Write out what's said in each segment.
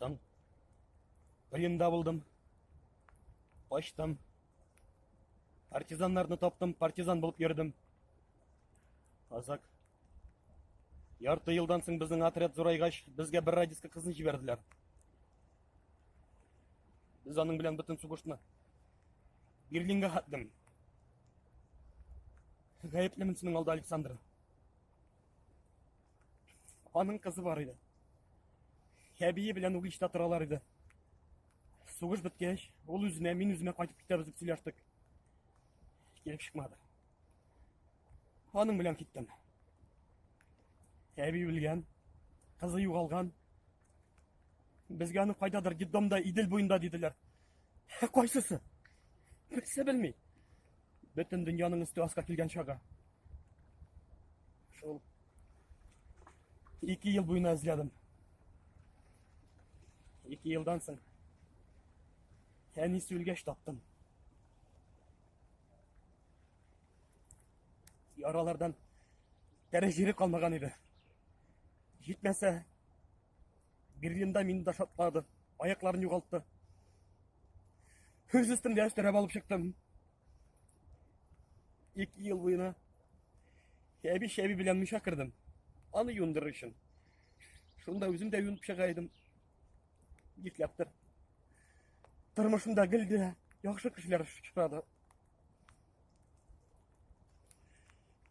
Соң пленда булдым. Качтым. Партизаннарны таптым, партизан булып йөрдем. Азак. Ярты елдан соң безнең отряд зурайгач, безгә бер радистка кызын җибәрделәр. Без аның белән бөтен сугышны Берлинга хәтлем. Гаеплемен синең алда, Александр. Аның кызы бар иде. Әбие белән Угличта торалар иде. Сугыш беткәч, ул үзенә, мин үземә кайтып китәбез дип сөйләштек. Килеп чыкмады. Аның белән киттем. Әби үлгән, кызы югалган. Безгә аны кайдадыр детдомда, Идел буенда диделәр. Кайсысы? Берсе белми. Бөтен дөньяның өсте аска килгән чагы. Шул. 2 ел буена эзләдем. 2 елдан соң әнисе үлгәч таптым. Яралардан тәре җире калмаган иде. Җитмәсә, Берлинда мине дә шартлады, аякларын югалтты. Үз өстемдә өстерәп алып чыктым. 2 ел буена әби шәби белән мунча кердем. Аны юындырыр өчен. Шунда үзем дә юынып чыга идем. Нишләптер. Тормышымда гел дә яхшы кешеләр очрады.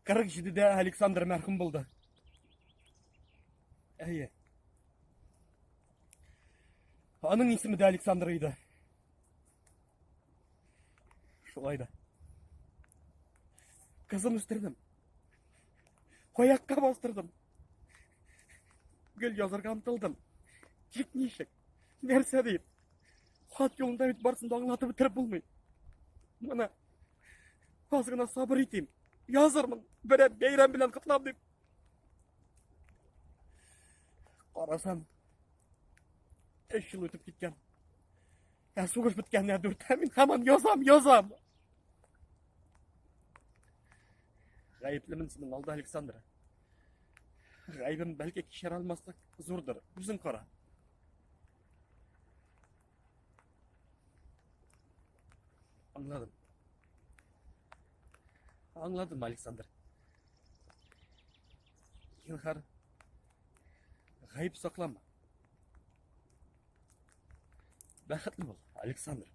47-дә Александр мәрхүм булды. Әйе. Аның исеме дә Александр иде. Шулай да. Кызым үстердем. Аякка бастырдым. Гел язарга омтылдым. Тик ничек? Нәрсә дип? Хат юлында бит барысын да аңлатып бетереп булмый. Менә аз гына сабыр итим. Язырмын. Берәр бәйрәм белән котлап дип. Карасам, 3 ел үтеп киткән. Ә сугыш беткәненә 4, ә мин һаман язам, язам. Гаеплемен синең алда, Александра. Гаебем бәлки кичерә алмаслык зурдыр. Үзең кара. Аңладым. Аңладым, Александр. Зинһар, гаеп саклама. Бәхетле бул, Александр.